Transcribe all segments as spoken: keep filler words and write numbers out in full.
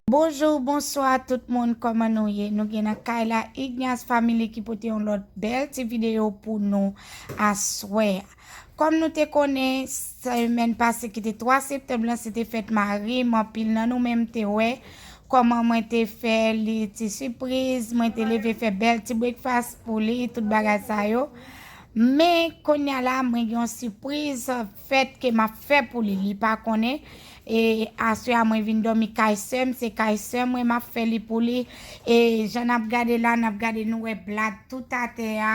Bonjou, bonswa tout moun, kòman nou ye? Nou gen nan kay la Ignace Family ki pote yon lòt bèl ti videyo pou nou aswè a. Kòm nou te konnen, semèn pase ki te twa septanm lan, se te fèt mari m, anpil nan nou menm te wè kòman mwen te fè li ti sipriz, mwen te leve fè bèl ti breakfast pou li, tout bagay sa yo. Men kounye a la, mwen gen yon sipriz fèt ke m ap fè pou li, li pa konnen. E aswè a mwen vin dòmi kay sè m, se kay sè mwen m ap fè li pou li. E jan n ap gade la, n ap gade, nou wè blad tout atè a,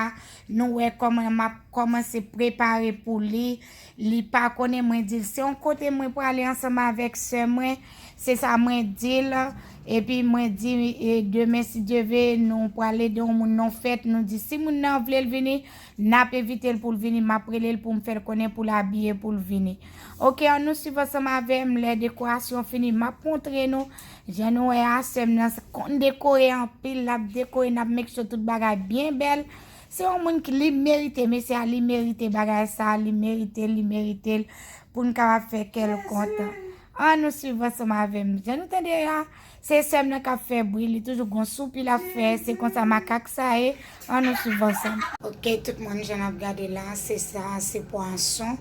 nou wè kòman m ap kòmanse prepare pou li. Li pa konnen, mwen di l se yon kote mwen prale ansanm avèk sè mwen, se sa mwen di l. Epi mwen di, e, demen, si Dye ve, nou prale ede yon moun nan yon fèt, nou di si moun nan vle l vini, n ap envite l pou l vini, m ap rele l pou m fè l konnen pou l abiye pou l vini. Oke, ann nou swiv ansanm avè m, lè dekorasyon fini, m ap montre nou. Jan nou wè a, sè m nan konn dekore anpil, l ap dekore, n ap make sure tout bagay byen bèl. Se yon moun ki li merite, mesye a, li merite bagay sa, li merite l, li merite l, pou n kapab fè kè l kontan. Ann nou swiv ansanm avè m. Jan nou tande a, se sè m nan k ap fè bri, li toujou gon soupi l ap fè, se konsa makak sa ye. Ann nou swiv ansanm. Oke, tout moun, jan n ap gade la, se sa, se pwason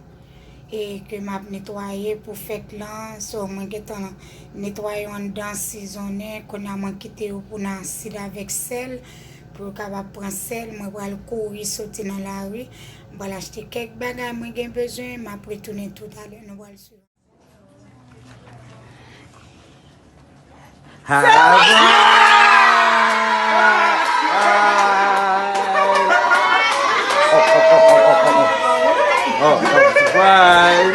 e ke m ap netwaye pou fèt lan. So, mwen gentan netwaye anndan, sizonnen. Kounye a, mwen kite yo pou nan asid avèk sèl, pou yo kapab pran sèl. Mwen pral kouri soti nan lari. M pral achte kèk bagay mwen gen bezwen. M ap retounen toutalè. Nou pral swiv. Alright. Oh, oh, oh, oh, oh, oh. Oh, oh, surprise.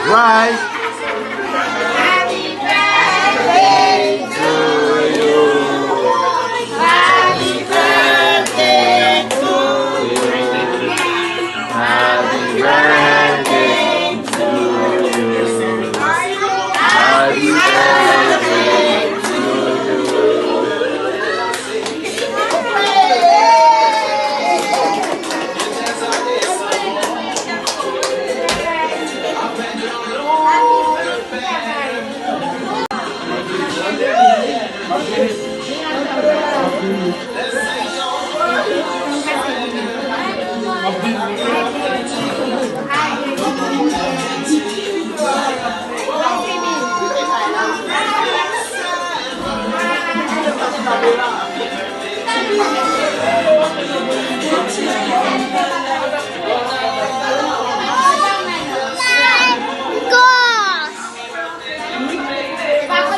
Right.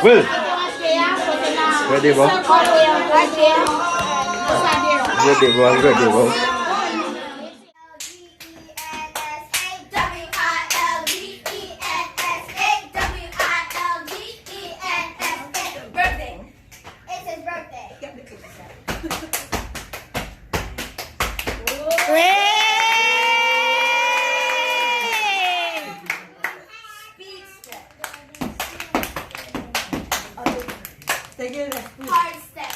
Will. Ready, bro? Ready, bro. Ready, bro. It's his birthday. Hey! Speed step. Hard step.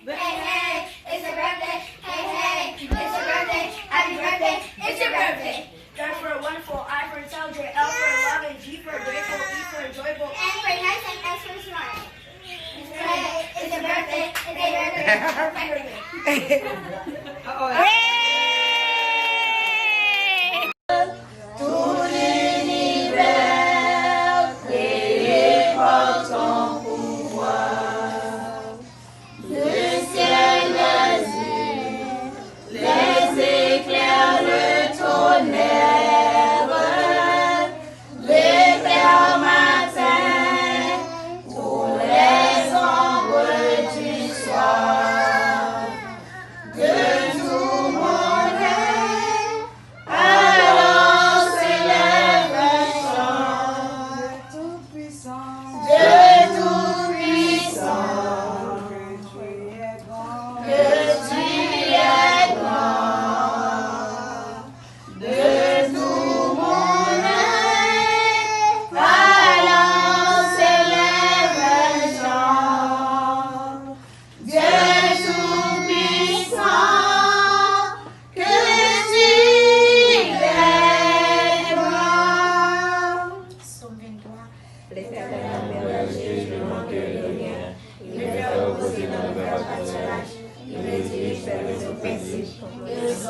Hey, hey, it's your birthday. Hey, hey, it's your birthday. Happy birthday. It's your birthday. F for wonderful, I for intelligent, L for loving, G for grateful, E for enjoyable, N for nice, and S for smart. Hey, it's your birthday. It's your birthday. Happy birthday. Hey! Tout linivè kreye pa ton pouvwa. Le ciel exulte, les éclairs, le tonnerre, l'éclair matin pour les ombres du soir. De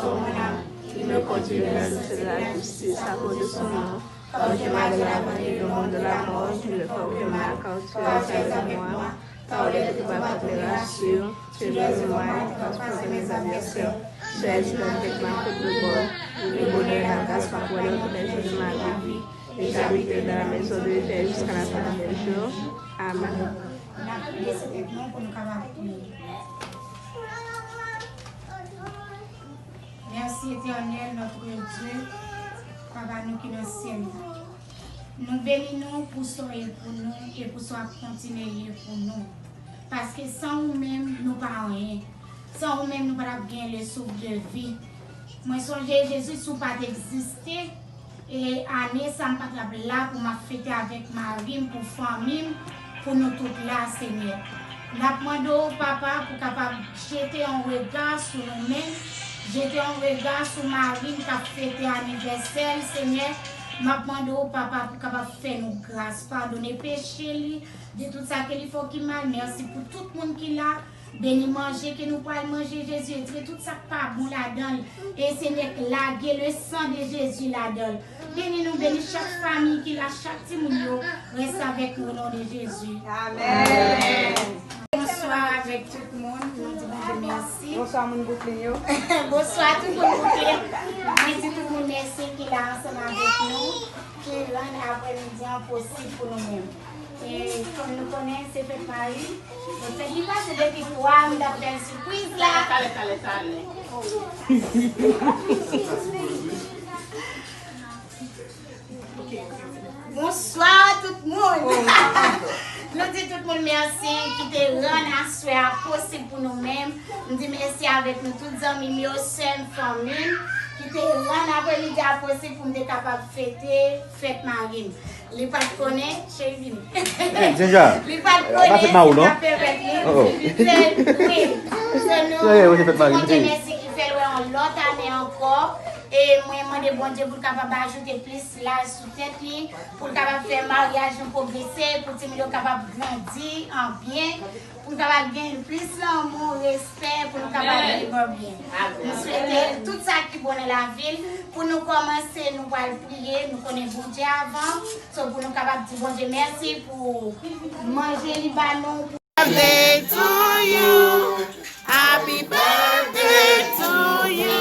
Qui me conduit vers le chemin de la justice à cause de son nom. Quand je marche dans la vallée de l'ombre de la mort, je ne craindrai point, car tu es avec moi. Car les épaules te rassurent, tu dresses ma tête, tu passes mes adversaires. Tu es une tête ma coupe de bord. Le bonheur et la grâce m'accompagneront tous les jours de ma vie. Et j'habiterai dans la maison de l'Éternel jusqu'à la fin de mes jours. Amen. N ap leve tèt nou pou nou kapab priye. Mèsi, Etènèl, notre Dieu, Papa nou ki nan syèl la. Nou beni nou pou sa w ye pou nou e pou sa w ap kontinye ye pou nou. Paske san ou menm, nou pa anyen. San ou menm, nou pa t ap gen le souffle de vie. Mwen sonje, Jezi, si w pa t egziste, e ane sa m pa t ap la pou m ap fete avèk mari m, pou fanmi m, pou nou tout la, Senyè. N ap mande w, Papa, pou kapab jete yon rega sou nou menm, jete yon rega sou mari m k ap fete anivèsè l, Senyè. M ap mande w, Papa, pou kapab fè nou gras, padone peche li, de tout sa ke li fè w ki mal. Mèsi pou tout moun ki la. Beni manje ke nou pral manje, Jezi, retire tout sa k pa bon ladan l. E Senyè, lage le sang de Jésus ladan l. Beni nou, beni chak fanmi ki la, chak timoun yo. Reste avec nous au nom de Jésus. Amen. Bonswa avèk tout moun. Nou di Bondye mèsi. Bonswa, moun Brooklyn yo. Bonswa, tout moun Brooklyn. Mwen di tout moun mèsi ki la ansanm avèk nou, ki rann aprèmidi an posib pou nou menm. E kòm nou konnen, se fèt mari. Donk, fèt li pase depi twa, m t ap fè l sipriz la. Talè, talè, talè. Bonswa tout moun. Nou di tout moun mèsi ki te rann aswè a posib pou nou menm. M di mèsi avèk nou tout zanmi m yo, sè m, fanmi m, ki te rann aprèmidi a posib pou m te kapab fete fèt mari m. Li pa t konnen, cheri vini. Hey, Ginja. Li pa t konnen se pa fèt li. Oh, oh. Se, wi. Se nou. Sérieux, wi, se fèt mari m. Di Bondye mèsi ki fè l wè yon lòt ane ankò. E mwen mande Bondye pou l kapab ajoute plis laj sou tèt li, pou l kapab fè maryaj nou pwogrese, pou timoun yo kapab grandi an byen, pou nou kapab gen plis lanmou, respè, pou nou kapab viv an byen. M swete tout sa ki bon nan lavi l. Pou nou kòmanse, nou pral priye, nou konnen Bondye avan. So, pou nou kapab di Bondye mèsi pou manje li ba nou. Birthday to you. Happy birthday to you.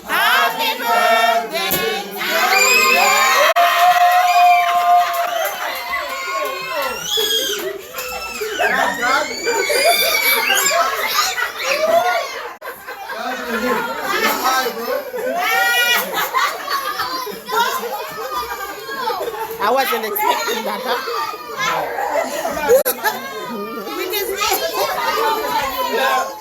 Happy birthday to you. I wasn't expecting that, huh?